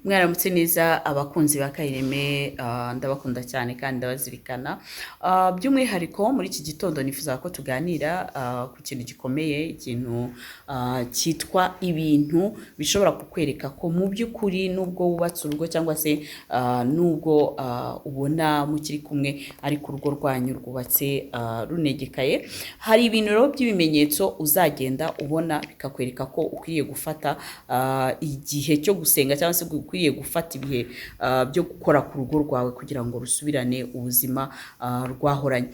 Mwaramutse neza abakunzi ba Kayireme, ndabakunda cyane kandi ndabazirikana. By'umwihariko muri iki gitondo nifuza ko tuganira ku kintu gikomeye, ikintu cyitwa ibintu bishobora kukwereka ko mu by'ukuri nubwo wubatse urugo cyangwa se nubwo ubona mukiri kumwe ariko urugo rwanyu rwubatse runegekaye. Hari ibintu rero by'ibimenyetso uzagenda ubona bikakwereka ko ukwiriye gufata igihe cyo gusenga cyangwa se ukwiriye gufata ibihe byo gukora ku rugo rwawe kugira ngo rusubirane ubuzima rwahoranye.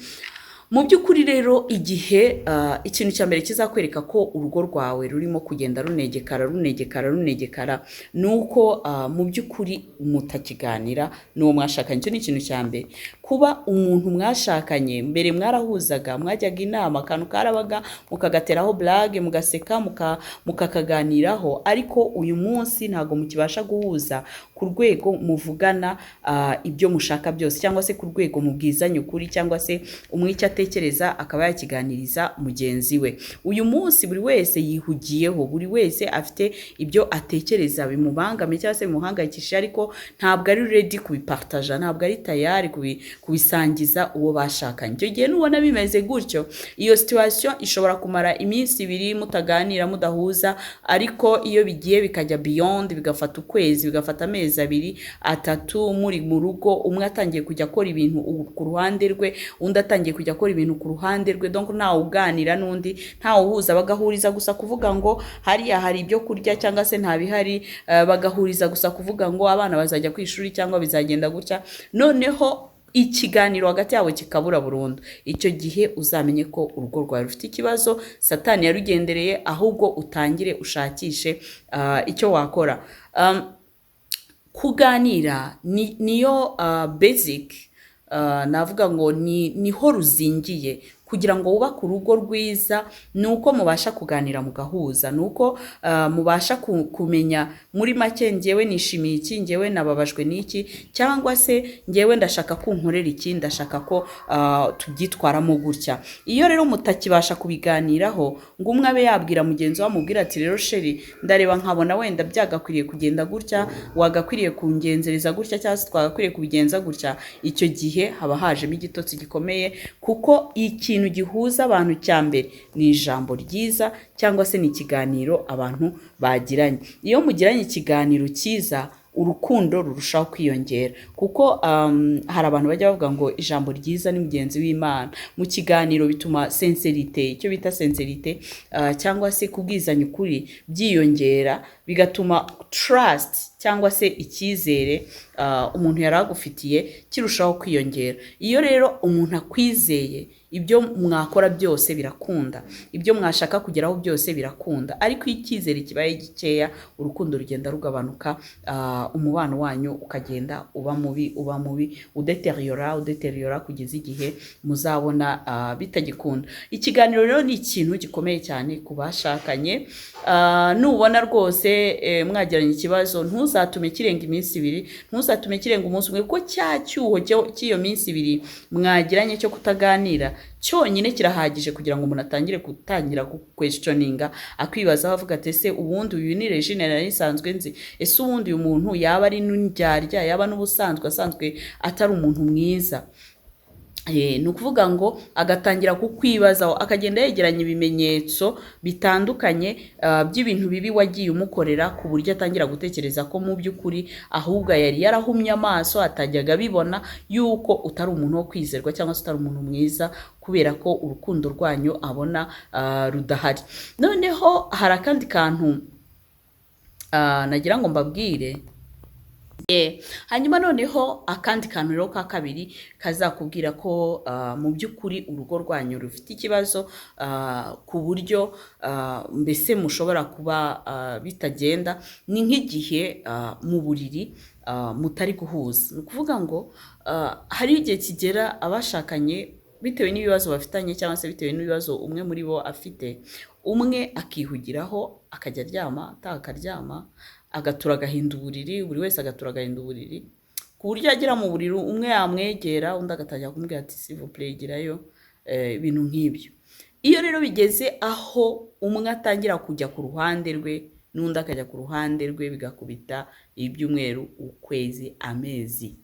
Mu by'ukuri rero igihe ikintu cya mbere kizakwereka ko urugo rwawe rurimo kugenda runegekara, runegekara, runegekara, ni uko mu by'ukuri mutakiganira n'uwo mwashakanye. Icyo ni ikintu cya mbere. Kuba umuntu mwashakanye mbere mwarahuzaga, mwajyaga inama, akantu karabaga mukagateraho blague, mugaseka, mukakaganiraho, ariko uyu munsi ntabwo mukibasha guhuza ku rwego muvugana ibyo mushaka byose, cyangwa se ku rwego mubwizanya ukuri, cyangwa se umwe icyo atekereza akaba yakiganiriza mugenzi we. Uyu munsi buri wese yihugiyeho, buri wese afite ibyo atekereza bimubangamiye cyangwa se bimuhangayikishije, ariko ntabwo ari ready kubipartaja, ntabwo ari tayari kubisangiza uwo bashakanye. Icyo gihe nubona bimeze gutyo, iyo situation ishobora kumara iminsi 2 mutaganira, mudahuza, ariko iyo bigiye bikajya beyond, bigafata ukwezi, bigafata amezi 2, 3 muri mu rugo, umwe atangiye kujya akora ibintu ku ruhande rwe, undi atangiye kujya akora ibintu ku ruhande rwe, donc ntawe uganira n'undi, ntawe uhuza, bagahuriza gusa kuvuga ngo hariya hari ibyo kurya cyangwa se nta bihari, bagahuriza gusa kuvuga ngo abana bazajya ku ishuri cyangwa bizagenda gutya, noneho ikiganiro hagati yabo kikabura burundu. Icyo gihe uzamenye ko urugo rwawe rufite ikibazo, Satani yarugendereye, ahubwo utangire ushakishe icyo wakora. Kuganira niyo basic, navuga ngo niho ruzingiye kugira ngo wubake urugo rwiza, ni uko mubasha kuganira mugahuza, ni uko mubasha kumenya muri make: ngewe nishimiye iki, ngewe nababajwe n'iki, cyangwa se ngewe ndashaka ko unkorera iki, ndashaka ko tubyitwaramo gutya. Iyo rero mutakibasha kubiganiraho ngo umwe abe yabwira mugenzi we, amubwira ati: "Rero chéri, ndareba nkabona wenda byagakwiriye kugenda gutya, wagakwiriye kungenzereza gutya, cyangwa se twagakwiriye kubigenza gutya," icyo gihe haba hajemo igitotsi gikomeye, kuko ikintu gihuza abantu cya mbere ni ijambo ryiza cyangwa se ni ikiganiro abantu bagiranye. Iyo mugiranye ikiganiro cyiza, urukundo rurushaho kwiyongera, kuko hari abantu bajya bavuga ngo ijambo ryiza ni mugenzi w'Imana. Mu kiganiro bituma sincérité, icyo bita sincérité, cyangwa se kubwizanya ukuri byiyongera, bigatuma trust cyangwa se icyizere umuntu yari agufitiye kirushaho kwiyongera. Iyo rero umuntu akwizeye, ibyo mwakora byose birakunda, ibyo mwashaka kugeraho byose birakunda. Ariko iyo icyizere kibaye gikeya, urukundo rugenda rugabanuka, umubano wanyu ukagenda uba mubi, uba mubi, udeteriyora, udeteriyora, kugeza igihe muzabona bitagikunda. Ikiganiro rero ni ikintu gikomeye cyane ku bashakanye. Nubona rwose mwagiranye ikibazo, ntuzatume kirenga iminsi 2, ntuzatume kirenga umunsi umwe, kuko cya cyuho cy'iyo minsi 2 mwagiranye cyo kutaganira cyonyine kirahagije kugira ngo umuntu atangire gutangira guquestioninga, akwibazaho, avuga ati: "Ese ubundi uyu ni Regine nari nsanzwe nzi? Ese ubundi uyu muntu yaba ari n'indyarya, yaba n'ubusanzwe asanzwe atari umuntu mwiza?" Ni ukuvuga ngo agatangira kukwibazaho, akagenda yegeranya ibimenyetso bitandukanye by'ibintu bibi wagiye umukorera, ku buryo atangira gutekereza ko mu by'ukuri ahubwo yari yarahumye amaso, atajyaga abibona yuko utari umuntu wo kwizerwa cyangwa se utari umuntu mwiza, kubera ko urukundo rwanyu abona rudahari. Noneho hari akandi kantu nagira ngo mbabwire. Hanyuma noneho akandi kantu rero ka kabiri kazakubwira ko mu by'ukuri urugo rwanyu rufite ikibazo, ku buryo mbese mushobora kuba bitagenda, ni nk'igihe mu buriri mutari guhuza. Ni ukuvuga ngo hari igihe kigera abashakanye, bitewe n'ibibazo bafitanye cyangwa se bitewe n'ibibazo umwe muri bo afite, umwe akihugiraho, akajya aryama, ataha akaryama, agatura agahinda uburiri, buri wese agatura agahinda uburiri, ku buryo agera mu buriri umwe yamwegera, undi agatangira kumubwira ati: "S'il vous plaît, girayo," ibintu nk'ibyo. Iyo rero bigeze aho umwe atangira kujya ku ruhande rwe, n'undi akajya ku ruhande rwe, bigakubita ibyumweru, ukwezi, amezi,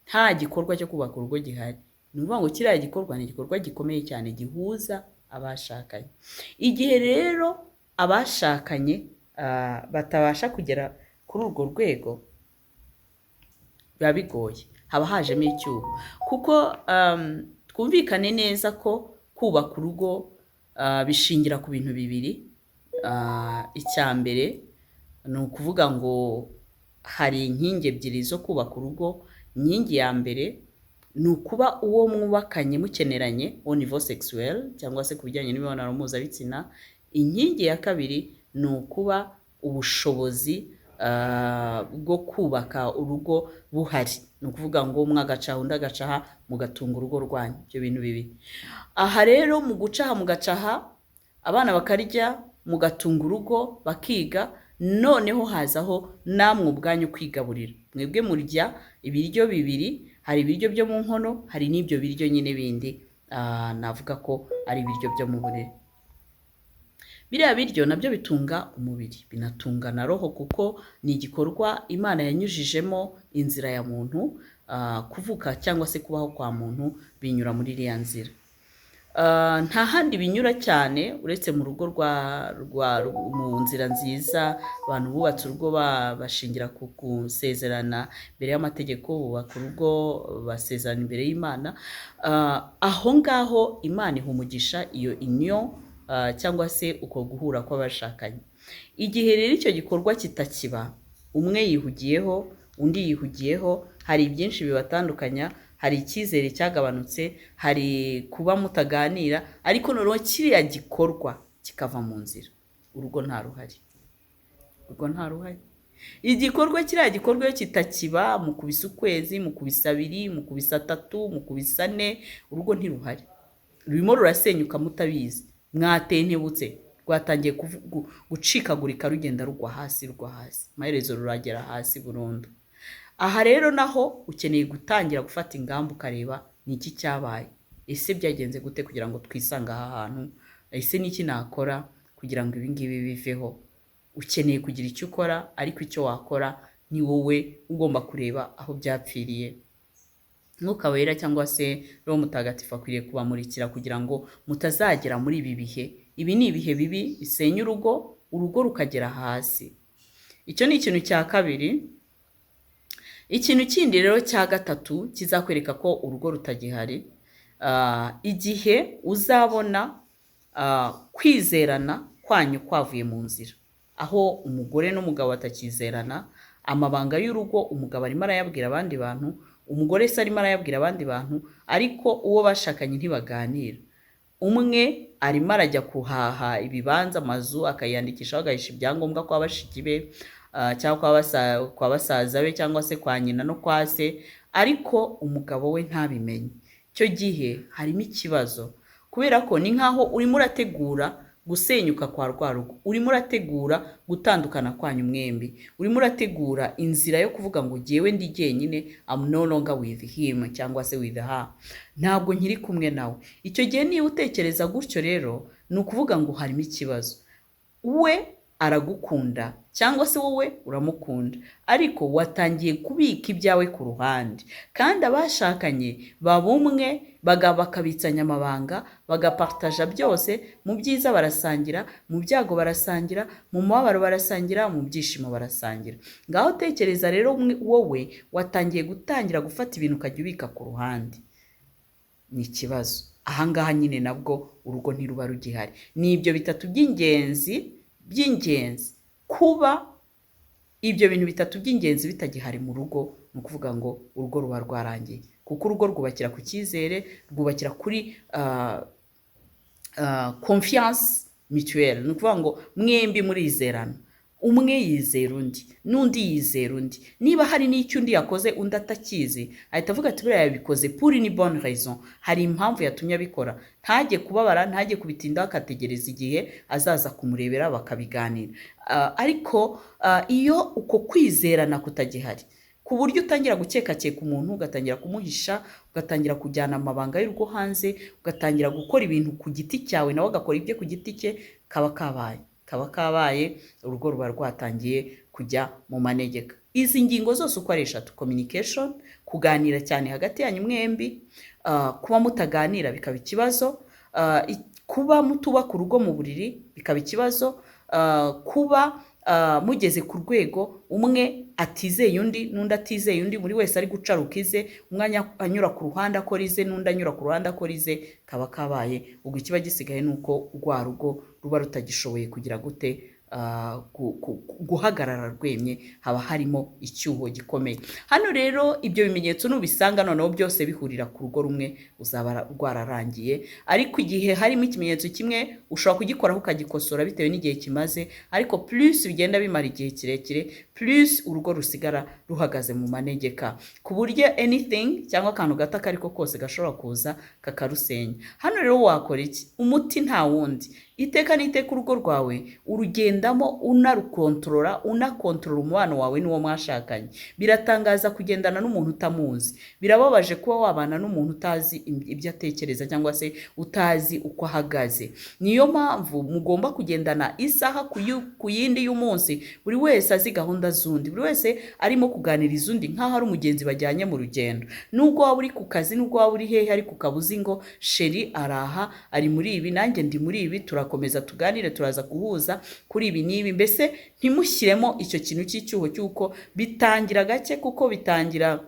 nta gikorwa cyo kubaka urugo gihari. Ni ukuvuga ngo kiriya gikorwa ni igikorwa gikomeye cyane gihuza abashakanye. Igihe rero abashakanye batabasha kugera kuri urwo rwego, biba bigoye, haba hajemo icyuho, kuko twumvikane neza ko kubaka urugo bishingira ku bintu bibiri. Icya mbere ni ukuvuga ngo hari inkingi ebyiri zo kubaka urugo. Inkingi ya mbere ni ukuba uwo mwubakanye mukeneranye au niveau sexuel, cyangwa se ku bijyanye n'imibonano mpuzabitsina. Inkingi ya kabiri ni ukuba ubushobozi bwo kubaka urugo buhari, ni ukuvuga ngo umwe agaca aha, undi agaca aha, mugatunga urugo rwanyu. Ibyo bintu bibiri. Aha rero mu guca aha mugaca aha, abana bakarya, mugatunga urugo, bakiga, noneho hazaho namwe ubwanyu kwigaburira. Mwebwe murya ibiryo bibiri: hari ibiryo byo mu nkono, hari n'ibyo biryo nyine bindi, navuga ko ari ibiryo byo mu buriri. Biriya biryo nabyo bitunga umubiri, binatunga na roho, kuko ni igikorwa Imana yanyujijemo inzira ya muntu. Kuvuka cyangwa se kubaho kwa muntu binyura muri iriya nzira. Nta handi binyura cyane uretse mu rugo rwa mu nzira nziza. Abantu bubatse urugo bashingira ku gusezerana imbere y'amategeko, bubaka urugo basezerana imbere y'Imana. Aho ngaho Imana iha umugisha iyo union, cyangwa se uko guhura kw'abashakanye. Igihe rero icyo gikorwa kitakiba, umwe yihugiyeho, undi yihugiyeho, hari byinshi bibatandukanya, hari icyizere cyagabanutse, hari kuba mutaganira, ariko noneho kiriya gikorwa kikava mu nzira, urugo nta ruhari, urugo nta ruhari. Igikorwa, kiriya gikorwa iyo kitakiba, mukubise ukwezi, mukubise abiri, mukubise atatu, mukubise ane, urugo ntiruhari, rurimo rurasenyuka mutabizi. Mwatentebutse, rwatangiye gucikagurika, rugenda rugwa hasi, rugwa hasi, amaherezo ruragera hasi burundu. Aha rero naho ukeneye gutangira gufata ingamba, ukareba ni iki cyabaye, ese byagenze gute kugira ngo twisange aha hantu, ese ni iki nakora kugira ngo ibi ngibi biveho? Ukeneye kugira icyo ukora, ariko icyo wakora ni wowe ugomba kureba aho byapfiriye. Mwuka Wera cyangwa se Roho Mutagatifu akwiriye kubamurikira kugira ngo mutazagera muri ibi bihe. Ibi ni ibihe bibi bisenya urugo, urugo rukagera hasi. Icyo ni ikintu cya kabiri. Ikintu kindi rero cya gatatu kizakwereka ko urugo rutagihari, igihe uzabona kwizerana kwanyu kwavuye mu nzira, aho umugore n'umugabo batakizerana, amabanga y'urugo umugabo arimo arayabwira abandi bantu, umugore se arimo arayabwira abandi bantu, ariko uwo bashakanye ntibaganira. Umwe arimo arajya guhaha ibibanza, amazu, akayandikishaho, agahisha ibyangombwa kwa bashiki be, cyangwa kwa basaza be, cyangwa se kwa nyina no kwa se, ariko umugabo we ntabimenye. Icyo gihe harimo ikibazo, kubera ko ni nk'aho urimo urategura gusenyuka kwa rwa rugo, urimo urategura gutandukana kwanyu mwembi, urimo urategura inzira yo kuvuga ngo jyewe ndi jyenyine, I'm no longer with him cyangwa se with her, ntabwo nkiri kumwe nawe. Icyo gihe niba utekereza gutyo rero, ni ukuvuga ngo harimo ikibazo. We aragukunda cyangwa se wowe uramukunda, ariko watangiye kubika ibyawe ku ruhande. Kandi abashakanye baba umwe, bakabitsanya amabanga, bagapartaja byose. Mu byiza barasangira, mu byago barasangira, mu mubabaro barasangira, mu byishimo barasangira. Ngaho tekereza rero wowe watangiye gutangira gufata ibintu ukajya ubika ku ruhande, ni ikibazo. Ahangaha nyine nabwo urugo ntiruba rugihari. Ni ibyo bitatu by'ingenzi. Kuba ibyo bintu bitatu by'ingenzi bitagihari mu rugo, ni ukuvuga ngo urugo ruba rwarangiye, kuko urugo rwubakira ku cyizere, rwubakira kuri confiance mutuelle. Ni ukuvuga ngo mwembi murizerana, umwe yizera undi n'undi yizera undi. Niba hari n'icyo undi yakoze undi atakizi, ahita avuga ati: "Buriya yabikoze pour une bonne raison, hari impamvu yatumye abikora." Ntajye kubabara, ntajye kubitindaho, akategereza igihe azaza kumurebera bakabiganira. Ariko iyo uko kwizerana kutagihari, ku buryo utangira gukekakeka umuntu, ugatangira kumuhisha, ugatangira kujyana amabanga y'urugo hanze, ugatangira gukora ibintu ku giti cyawe, nawe agakora ibye ku giti cye, kaba kabaye. Kaba kabaye, urugo ruba rwatangiye kujya mu manegeka. Izi ngingo zose uko ari eshatu: communication, kuganira cyane hagati yanyu mwembi, kuba mutaganira bikaba ikibazo, kuba mutubaka urugo mu buriri bikaba ikibazo, kuba mugeze ku rwego umwe atizeye undi n'undi atizeye undi, buri wese ari gucaruka ize, umwe anyura ku ruhande akora ize, n'undi anyura ku ruhande akora ize, kaba kabaye. Ubwo ikiba gisigaye ni uko rwa rugo ruba rutagishoboye kugira gute? Guhagarara rwemye, haba harimo icyuho gikomeye. Hano rero ibyo bimenyetso nubisanga noneho byose bihurira ku rugo rumwe, uzaba rwararangiye. Ariko igihe harimo ikimenyetso kimwe, ushobora kugikoraho ukagikosora bitewe n'igihe kimaze. Ariko plus bigenda bimara igihe kirekire, plus urugo rusigara ruhagaze mu manegeka, ku buryo anything cyangwa akantu gato ako ariko kose gashobora kuza kakarusenya. Hano rero wakora iki? Umuti nta wundi. Iteka n'iteka urugo rwawe urugendamo unarukontorora, unakontorora umubano wawe n'uwo mwashakanye. Biratangaza kugendana n'umuntu utamuzi. Birababaje kuba wabana n'umuntu utazi ibyo atekereza cyangwa se utazi uko ahagaze. Niyo mpamvu mugomba kugendana isaha ku yindi y'umunsi, buri wese azi gahunda z'undi, buri wese arimo kuganiriza undi nk'aho ari umugenzi bajyanye mu rugendo. Nubwo waba uri ku kazi, nubwo waba uri hehe, ariko ukaba uzi ngo chéri araha, ari muri ibi, nanjye ndi muri ibi, turakomeza tuganire, turaza guhuza kuri ibi n'ibi. Mbese ntimushyiremo icyo kintu cy'icyuho cy'uko bitangira gake, kuko bitangira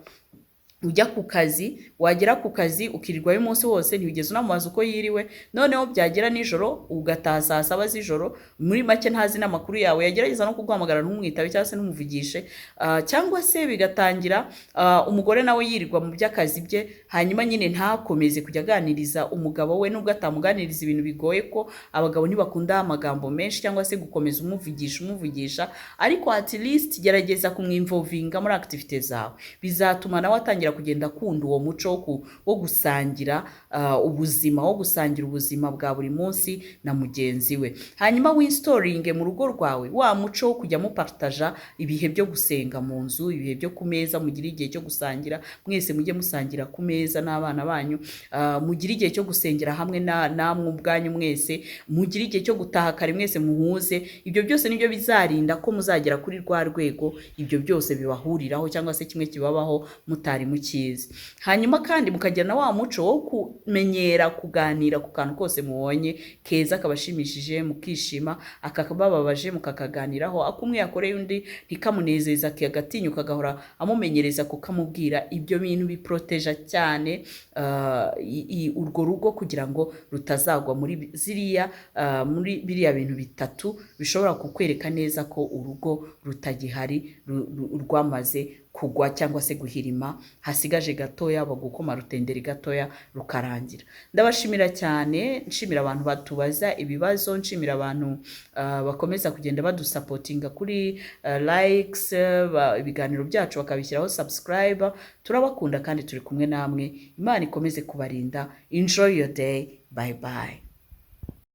ujya ku kazi, wagera ku kazi ukirirwayo umunsi wose, ntiwigeze unamubaza uko yiriwe. Noneho byagera nijoro ugataha saa 7 z'ijoro, muri make ntazi n'amakuru yawe, yagerageza no kuguhamagara ntumwitabe cyangwa se ntumuvugishe. Cyangwa se bigatangira umugore nawe yirirwa mu by'akazi bye, hanyuma nyine ntakomeze kujya aganiriza umugabo we, nubwo atamuganiriza ibintu bigoye, ko abagabo ntibakunda amagambo menshi cyangwa se gukomeza umuvugisha umuvugisha, ariko at least gerageza kumwinvolvinga muri activité zawe. Bizatuma nawe atangira kugenda akunda uwo muco wo gusangira ubuzima, wo gusangira ubuzima bwa buri munsi na mugenzi we. Hanyuma winstallinge mu rugo rwawe wa muco wo kujya mupartaja ibihe byo gusenga mu nzu, ibihe byo ku meza. Mugire igihe cyo gusangira mwese, mujye musangira ku meza n'abana banyu, mugire igihe cyo gusengera hamwe namwe ubwanyu mwese, mugire igihe cyo gutaha kare mwese muhuze. Ibyo byose nibyo bizarinda ko muzagera kuri rwa rwego ibyo byose bibahuriraho cyangwa se kimwe kibabaho mutari mukizi. Hanyuma kandi mukagira na wa muco wo kumenyera kuganira ku kantu kose mubonye keza kabashimishije, mukishima, akakabababaje mukakaganiraho, akumwe yakoreye undi ntikamunezeza agatinyuka agahora amumenyereza kukamubwira. Ibyo bintu biproteja cyane urwo rugo kugira ngo rutazagwa muri ziriya muri biriya bintu bitatu bishobora kukwereka neza ko urugo rutagihari, rwamaze kugwa cyangwa se guhirima, hasigaje gatoya bagukoma rutenderi gatoya rukarangira. Ndabashimira cyane, nshimira abantu batubaza ibibazo, nshimira abantu bakomeza kugenda badusupportinga kuri likes, ibiganiro byacu bakabishyiraho subscribe. Turabakunda kandi turi kumwe namwe. Imana ikomeze kubarinda. Enjoy your day. Bye bye.